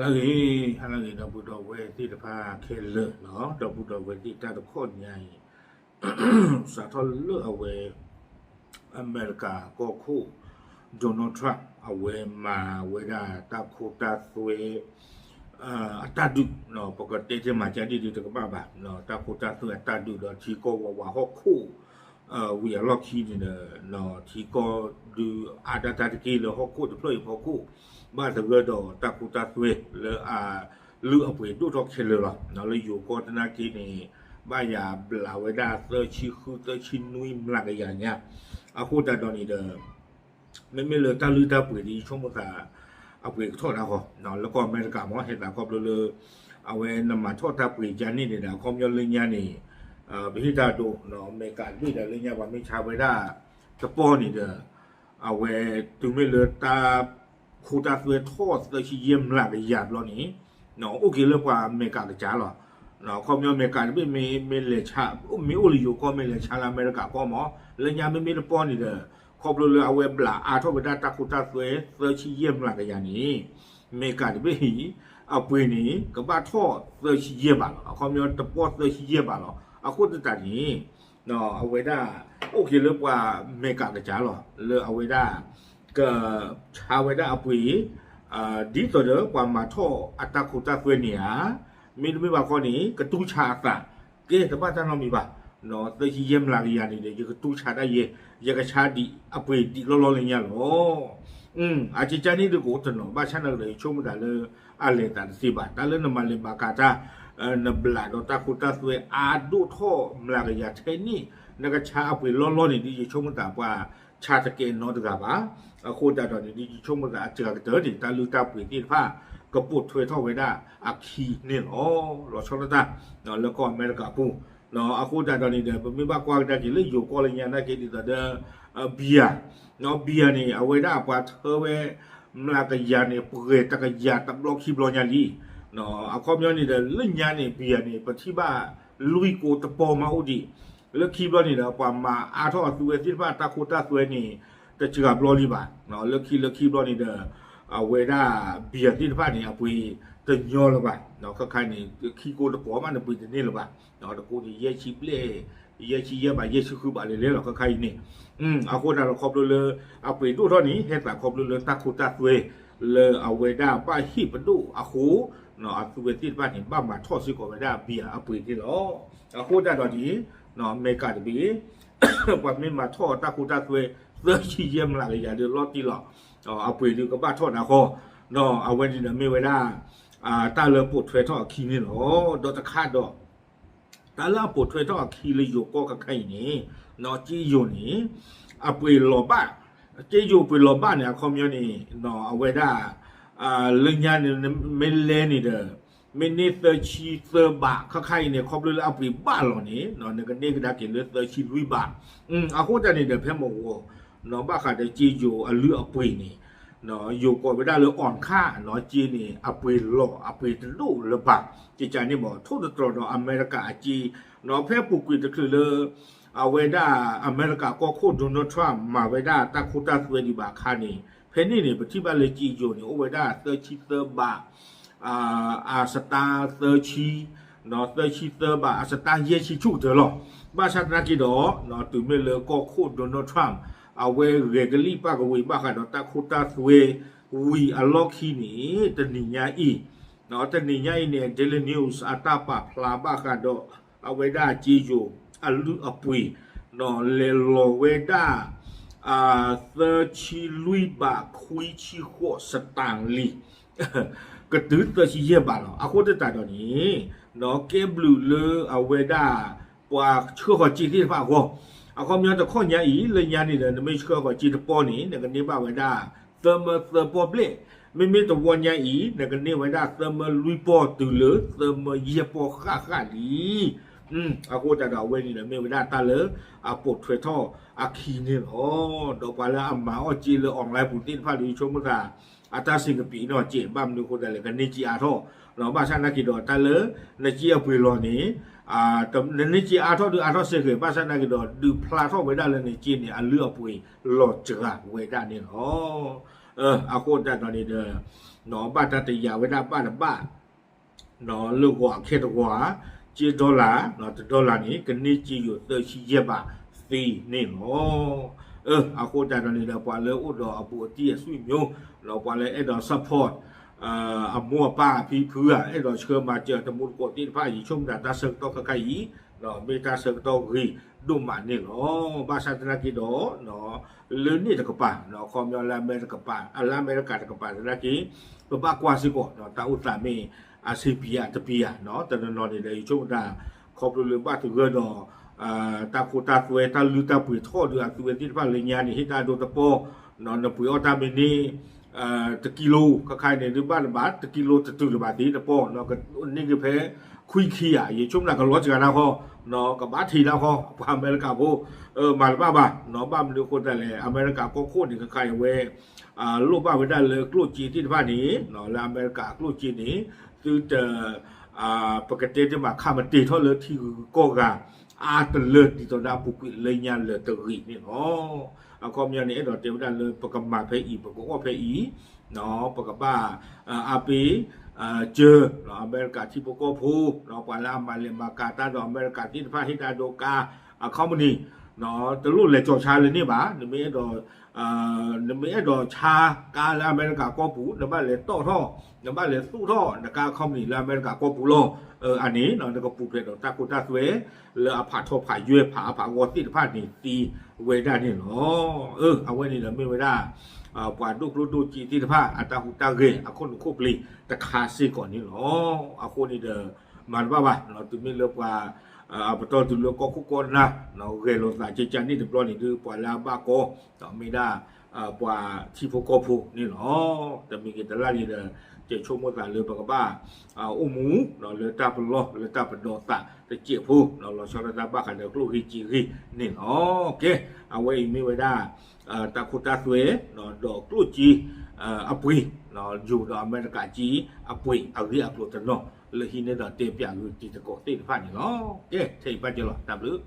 ဟါလၢအဂ့ၤ ဟါလၢအဂ့ၤ ဒီပုၢ်ဒီဝဲၢ်သ့ၣ်တဖၣ်ခဲလၢာ်လီၤ. ဒီပုၢ်ဒီဝဲၢ်သ့ၣ်တၢ်တခီညါအံၤ စးထီၣ်လၢအဝဲ အမဲရကၤကီၢ်ခိၣ် Donald Trump အဝဲမၤဝဲဒၣ်တၢ်ခိတၢ်သွဲ အတၢ်ဒုး ပကတဲတ့ၢ်မၤကဒံးဒုးတကမၣ်ဘၣ် တၢ်ခိတၢ်သွဲအတၢ်ဒုးဒီးထံကီၢ်ဝးဝးဟီၣ်ခိၣ် ဝံၤအလီၢ်ခံန့ၣ်ဒီး ထံကီၢ်ဒုးအါဒၣ်တၢ်တက့ၢ်လၢဟီၣ်ခိၣ်တဖျၢၣ်အံၤဖီခိၣ် ဘၣ်သဂၢၢ်ဒီးတၢ်ခိတၢ်သွဲလၢအလုၢ်အပှ့ၤဒိၣ်ထီၣ်ခဲလၢာ်လီၤ. လၢယိၤကီၢ်သနာ်က့န့ၣ် ဘၣ်ယၤဘျးဝဲဒၣ်သၢဆံဃု သၢဆံနွံမျးကယၤညါ အဃိသတးဒီးန့ၣ်ဒီး မ့မ့ၢ်လၢတၢ်လုၢ်တၢ်ပှ့ၤဒ်ယဆိကမိၣ်သး အပှ့ၤကထီၣ်ဒၣ်ဃီ လၢကီၢ်အမဲရကၤမ့ၢ် ဟဲသးခီဖျိလၢ အဝဲနမၤထီၣ်တၢ်ပှ့ၤကါန့ၣ်န့ၣ်ဒီး အခီပညီလၢညါန့ၣ် ပဟ့ၣ်တၢ်ဒိ အမဲရကၤတဘ့ၣ်ဒီးလၢညါပှၤမ့ၢ်ဆါဝဲဒၣ်တပီၢ်န့ၣ်ဒီး အဝဲတုၤမ့ၢ်လၢတၢ် ခိတၢ်သွဲထီၣ်သၢဆံယဲၢ်မျးကယၤဘျီန့ၣ် အိၣ်က့ၤလၢပှၤအမဲရကၤကစၢ်လီၤ. အခီပညီအမဲရကၤတဘ့ၣ်မ့ၢ်လဲၤဆါ မ့ၢ်အိၣ်လၢယိၤကီၢ်မ့ၢ်လဲၤဆါလၢအမဲရကၤကီၢ်မ့ၢ် လၢညါမ့မ့ၢ်တပီၢ်န့ၣ်ဒီး ခီဖျိလၢအဝဲဘျးအါထီၣ်ဝဲဒၣ်တၢ်ခိတၢ်သွဲသၢဆံယဲၢ်မျးကယၤန့ၣ် အမဲရကၤတဘ့ၣ်အံၤ အပှ့ၤန့ၣ် ကဘၣ်ထီၣ်သၢဆံယဲၢ်ဘးလီၤ. အခီပညီတပီၢ်သၢဆံယဲၢ်ဘးလီၤ. အဃိသတးန့ၣ် အဝဲဒၣ် အိၣ်က့ၤလၢပှၤအမဲရကၤကစၢ်လီၤ လၢအဝဲဒၣ် ကဆါဝဲဒၣ်အပှ့ၤ ဒ်သိးဒီးပှၤမၤထီၣ်အတၢ်ခိတၢ်သွဲန့ၣ်ဧါ မ့တမ့ၢ်ဘၣ်ခီန့ၣ် ကတူၢ်ဆါအသး ကဲတဘၣ်တၢ်နီတမံၤဘၣ် သၢဆံယဲၢ်မျးကယၤန့ၣ်ဒီး ယကတူၢ်ဆါဒၣ်ယဲ ယကဆါဒံးအပှ့ၤဒံးလီၢ်လီၢ်လၢညါလီၤ. အကကါန့ၣ်ဒုးကအိၣ်တနီၤ ဘၣ်ဆၣ်နာ်က့ဒီး ယဆိကမိၣ်သးလၢ အလဲၤသးတသ့ဘၣ် တၢ်လၢနမၤလဲၤမၤကၤတၢ် နဘျးဒီးတၢ်ခိတၢ်သွဲအါဒိၣ်ထီၣ်မျးကယၤထဲန့ၣ် နကဆါအပှ့ၤလီၢ်လီၢ်န့ၣ်ဒ်ယဆိကမိၣ်သးပှၤဆါတကဲနီတဂၤဘၣ်. အဃိသတးဒီးန့ၣ်ဒ်ယဆိကမိၣ်သးအစှၤကတၢၢ်န့ၣ် တၢ်လုၢ်တၢ်ပှ့ၤသ့ၣ်တဖၣ် ကပိာ်ထွဲထီၣ်ဝဲဒၣ်အခံန့ၣ်လီၤ. လီၤဆီဒၣ်တၢ် လၢကီၢ်အမဲရကၤအပူၤ အဃိသတးဒီးန့ၣ်ဒီး ပမ့ၢ်ဘၣ်ကွၢ်ကဒါက့ၤလၢယိၤကီၢ်လၢညါနာ်က့ဒ်သိးဒီး ဘံယၤ ဘံယၤန့ၣ် အဝဲဒၣ်ပှၤထၢဝဲ မျးကယၤန့ၣ် ပှဲၤတကယၤတဘျီခံဘျီညါလံ. အခီပညီန့ၣ်ဒီး လၢညါန့ၣ် ဘံယၤန့ၣ် ပထံၣ်ဘၣ်လွံၢ်ကိတပီၢ်မးအိၣ်ဒံး လၢခံဘျီန့ၣ်ဒီး ပှၤမၤအါထီၣ်အသုဝဲသ့ၣ်တဖၣ်တၢ်ခိတၢ်သွဲန့ၣ် တစှၤဘျီလံဘၣ်. လၢခံလၢခံဘျီန့ၣ်ဒီး အဝဲဒၣ်ဘံယၤသ့ၣ်တဖၣ်န့ၣ် အပှ့ၤတညီလၢၤဘၣ်. ခါခါန့ၣ် ခံကိတပီၢ်မးန့ၣ်ပှ့ၤတန့ၢ်လၢၤဘၣ်. တကိးန့ၣ် ယဲၢ်ဆံဘျဲၣ် ယဲၢ်ဆံယဲၢ်ဘး ယဲၢ်ဆံဃုဘးလဲၤလဲၤလီၤ ခါခါအံၤန့ၣ် အဃိသတးဒီးခီဖျိလၢ အပှ့ၤဒိၣ်ထီၣ်န့ၣ် ဟဲသးခီဖျိလၢတၢ်ခိတၢ်သွဲ လၢအဝဲဒၣ်ဘၣ်ဟ့ၣ်ပဒိၣ်အဃိ အသုဝဲသ့ၣ်တဖၣ်န့ၣ် ဘၣ်မၤထီၣ်စ့ၢ်ကီးဝဲဒၣ်ဘံယၤအပှ့ၤန့ၣ်လီၤ. အဃိသတးဒီးန့ၣ် အမဲရကၤတဘ့ၣ် ပှၤမ့ၢ်မၤထီၣ်တၢ်ခိတၢ်သွဲ သၢဆံယဲၢ်မျးကယၤဒီးလီၤတံၢ်လီၤ. အပှ့ၤဒုးကဘၣ်ထီၣ်ဒၣ်ဃီ အဝဲန့ၣ်ဒီးမ့ၢ်ဝဲဒၣ် တၢ်လၢပိာ်ထွဲထီၣ်အခံန့ၣ်လီၤ. ဒီးတခါဒီး တၢ်လၢအပိာ်ထွဲထီၣ်အခံလၢယိၤကီၢ်ခါခါအံၤန့ၣ် ကၠ့ယိၤန့ၣ် အပှ့ၤလီၤဘၣ် ကၠ့ယိၤပှ့ၤလီၤဘၣ်န့ၣ် အခီပညီန့ၣ် အဝဲဒၣ် လၢညါန့ၣ် မ့ၢ်လဲန့ၣ်ဒီး မ့ၢ်န့ၢ်သၢဆံသၢဘး ခါခါအံၤန့ၣ် ခီဖျိလၢအပှ့ၤဘၣ်လီၤန့ၣ် နကန့ၢ်ကဒါက့ၤလၢသၢဆံလွံၢ်ဘး. အဃိတၢ်န့ၣ်ဒီး ဖဲမုၢ်ဂီၤ ဘၣ်ဃးဒီးကၠ့ယိၤအလုၢ်အပှ့ၤန့ၣ် ယိၤကိးဝဲဒၣ်လၢ on ခါ ကၠ့န့ၣ် အပှ့ၤလီၤ အပှ့ၤတဒိၣ်လၢၤဘၣ်. ကကန့ၣ်မ့ၢ် ထိၣ်သတြီၤဒီးအမဲရကၤအကၠ့ ဖဲပူၤကွံာ်တချုးလၢ အဝဲဒၣ်အမဲရကၤကီၢ်ခိၣ် Donald Trump မၤဝဲဒၣ်တၢ်ခိတၢ်သွဲဒံးဘၣ်အခါန့ၣ် ဖဲန့ၣ်န့ၣ် ပထံၣ်ဘၣ်လၢကၠ့ယိၤန့ၣ် အိၣ်ဝဲဒၣ်သၢဆံသၢဘး အစတါသၢဆံ သၢဆံသၢဘး အစတါယဲၢ်ဆံဆူၣ်ကတၢၢ်လီၤ. ဘၣ်ဆၣ်သနာ်က့ဒီး တုၤမ့ၢ်လၢကီၢ်ခိၣ် Donald Trump အဝဲဂဲၤကလံၣ်ပာ်ကဝံၤဘၣ်ဃးဒီးတၢ်ခိတၢ်သွဲဝံၤအလီၢ်ခံန့ၣ် တနံၤညါအံၤ တနံၤညါအံၤန့ၣ် Daily News အတၢ်ပာ်ဖျါဘၣ်ဃးဒီး အဝဲဒၣ်ကၠ့ယိၤအလုၢ်အပှ့ၤ လဲၤလီၤဝဲဒၣ် သၢဆံလွံၢ်ဘးခွံဆံဃိးစတၣ်လံ ကတုၤသၢဆံယဲၢ်ဘးလီၤ. အဃိသတးဒီးန့ၣ် ကဲဘျုးလၢအဝဲဒၣ် ပှၤဆှၢဃီၤကၠ့သ့ၣ်တဖၣ်အဂီၢ် အခီပညီတခီညါအံၤ လၢညါန့ၣ်ဒီး နမ့ၢ်ဆှၢဃီၤကၠ့တပီၢ်န့ၣ် နကန့ၢ်ဘၣ်ဝဲဒၣ် သၢမၢသၢပီၢ်ဘျဲၣ်, မ့မ့ၢ်တဝီညါအံၤ နကန့ၢ်ဝဲဒၣ်သၢမၢလွံၢ်ပီၢ်တုၤလၢသၢမၢယဲၢ်ပီၢ်ဃၣ်ဃၣ်လံ. အဃိသတးဒီးအဝဲန့ၣ်ဒီးမ့ၢ်ဝဲဒၣ်တၢ်လၢအပိာ်ထွဲထီၣ်အခံန့ၣ်လီၤ. ဒီးပှၤလၢအမၤအီၣ်ကၠ့လၢ online ပူၤသ့ၣ်တဖၣ်ဒီး ယဆိကမိၣ်သး အတၢ်စ့ၢ်ကပံးနီၢ်ကဲး ဘၣ်မနုၤအဃိသတးလဲၣ် ကန့ၢ်ကၠ့အါထီၣ်, ဘၣ်ဆၣ်သနာ်က့ဒီး တၢ်လၢနကၠ့အပှ့ၤလီၤန့ၣ် နန့ၢ်ကၠ့အါထီၣ်ဒုးအါထီၣ်စ့ၢ်ကီး ဘၣ်ဆၣ်သနာ်က့ဒီး ဒုးဖျါထီၣ်ဝဲဒၣ်လၢနကၠ့န့ၣ် အလုၢ်အပှ့ၤလီၤစှၤဝဲဒၣ်န့ၣ်လီၤ. အဃိသတးဒီးန့ၣ်ဒီး ဘၣ်တၢ်တယာ်ဝဲဒၣ်ဘၣ်တဘၣ် လၢဂီၤအခဲတဂီၤဧါ, ကၠ့ဒီလၣ် တဒီလၣ်န့ၣ် ကန့ၢ်ကၠ့ယိာ်သၢဆံယဲၢ်ဘးသ့န့ၣ်လီၤ. အဃိသတးဒီးန့ၣ်ဒီး ပှၤလၢအိၣ်ဒီးအဘူးအတံၢ်အဆွေမျိုး ပှၤလၢအဲၣ်ဒိး support အမိၢ်အပၢ်အဖံဖုဧါ, အဲၣ်ဒိးဆှၢမၤစၢၤတမူတကိးသ့ၣ်တဖၣ် ယဆိကမိၣ်တၢ်ဆၢကတီၢ်ခဲခါအံၤ မ့ၢ်တၢ်ဆၢကတီၢ်ဂ့ၤဒိၣ်မးန့ၣ်လီၤ. ဘၣ်ဆၣ်သနာ်က့ဒီး လၢန့ၣ်တကပၤ ခီပညီလၢအမဲရကၤတကပၤသနာ်က့ ပဘၣ်ကွၢ်စ့ၢ်ကီး တၢ်အိၣ်သးမ့ၢ်အဆံးပံၤဧါတပံၤဧါ, တနီၤနီၤန့ၣ်ဒီး ယဆိကမိၣ်တၢ် ခီဖျိလၢဘၣ်သဂၢၢ်ဒီး တၢ်ခိတၢ်သွဲ တၢ်လုၢ်တၢ်ပှ့ၤထီၣ်ဒီးအသုဝဲသ့ၣ်တဖၣ်လၢညါန့ၣ် ဟ့ၣ်တၢ်ဒိတပီၢ်, နပှ့ၤအီၣ်တၢ်မ့ၢ်န့ၢ် တကံလိ ခဲခါအံၤန့ၣ် ဒုးဘၣ်တဘၣ် တကံလိတတုၤလၢၤဘၣ်သ့တပီၢ်, ကန့ၢ်က့ၤဖဲ ခွံခံဧါ, ယဆိကမိၣ်ကလီၤစှၤနၢ်ဃီ, ကဘၣ်ထံးနၢ်ဃီ ပှၤအမဲရကၤဖိ မၤတဘၣ်ဘၣ်, ဘၣ်မနုၤအဃိသတးလဲၣ် အမဲရကၤကီၢ်ခိၣ်န့ၣ် ခဲခါအံၤဝဲ လိၣ်ဘၣ်ဝဲဒၣ်လၢကျိၣ်စ့သ့ၣ်တဖၣ်န့ၣ် လၢအမဲရကၤအကျိၣ်စ့န့ၣ် သုတ ပကတဲတ့ၢ်မး ခးမတ့ၤထီၣ်လၢထံဂုၤကီၢ်ဂၤ အါတလၢဒ်သိးဒၣ်ပူၤကွံာ်လၢညါလၢၤတဂ့ၤန့ၣ်လီၤ. အခီပညီန့ၣ် အဲၣ်ဒိးတဲဝဲဒၣ်လၢပကမၤဖဲအံၤ ပကအီၣ်ဖဲအံၤ, ပကဘၣ် အါပ့ၤ စၢၤ အမဲရကၤထံဖိကီၢ်ဖိ ပှၤလၢအမၤလဲၤမၤကၤတၢ်ဒီးအမဲရကၤသ့ၣ်တဖၣ် ဟ့ၣ်တၢ်ဒိကါ အ company တလိၣ်လဲၤကၠီၤဆါလၢန့ၣ်ဘၣ်, နမ့ၢ်အဲၣ်ဒိး နမ့ၢ်အဲၣ်ဒိးဆါကါလၢအမဲရကၤကီၢ်ပူၤ နဘၣ်လဲၤတီၣ်ထီၣ် နဘၣ်လဲၤသူၣ်ထီၣ် နကါ company လၢအမဲရကၤကီၢ်ပူၤလီၤ. အန့ၣ် နကပူၤဖျဲးဒီးတၢ်ခိတၢ်သွဲ လၢအဖးထီဖးယွဲဖးအါဖးဂီၢ်သ့ၣ်တဖၣ်န့ၣ်သ့ဝဲဒၣ်န့ၣ်လီၤ. အဝဲန့ၣ်ဒီးမ့ၢ်ဝဲဒၣ် ပှၤဒိၣ်ကျိၣ်ဒိၣ်စ့သ့ၣ်တဖၣ် အတၢ်ဟူးတၢ်ဂဲၤအခိၣ်နူာ်ခိၣ်ပျ့ၤတခါစ့ၢ်ကီးန့ၣ်လီၤ. အဃိန့ၣ်ဒီး မၤတဘၣ်ဘၣ် တုၤမ့ၢ်လၢပှၤ အပတီၢ်တုၤလၢကီၢ်ခိၣ်ကီၢ်နၢ် ဂဲၤလိာ်သးကကန့ၣ်တဘျီန့ၣ်ဒီး ပှၤလၢအဘၣ်ကီ မ့ၢ်ဒၣ် ပှၤထံဖိကီၢ်ဖိန့ၣ်လီၤ. တမံၤဂ့ၤတလၢ်ဂ့ၤဒီး ယဆိကမိၣ်သးလၢပကဘၣ် အိၣ်မူ လၢတၢ်ပလီၢ်လၢတၢ်ပဒီးသးတစဲးဖိ လီၤဆီဒၣ်တၢ်ဘၣ်ဃးဒီးကျိၣ်ဂ့ၢ်စ့ဂ့ၢ်န့ၣ်လီၤ. ကဲ အဝဲအံၤမ့ၢ်ဝဲဒၣ် တၢ်ခိတၢ်သွဲ ဒီးကျိၣ်စ့ အပှ့ၤ ယိၤဒီးအမဲရကၤကၠ့အပှ့ၤအဂ့ၢ်အကျိၤတနီၤ လၢဟံးန့ၢ်ဒီးတဲပၠးဂုာ်တံၤသကိးသ့ၣ်တဖၣ်န့ၣ်လီၤ. ကဲ ထဲအံၤဘၣ်ကဲလီၤ တၢ်ဘျုး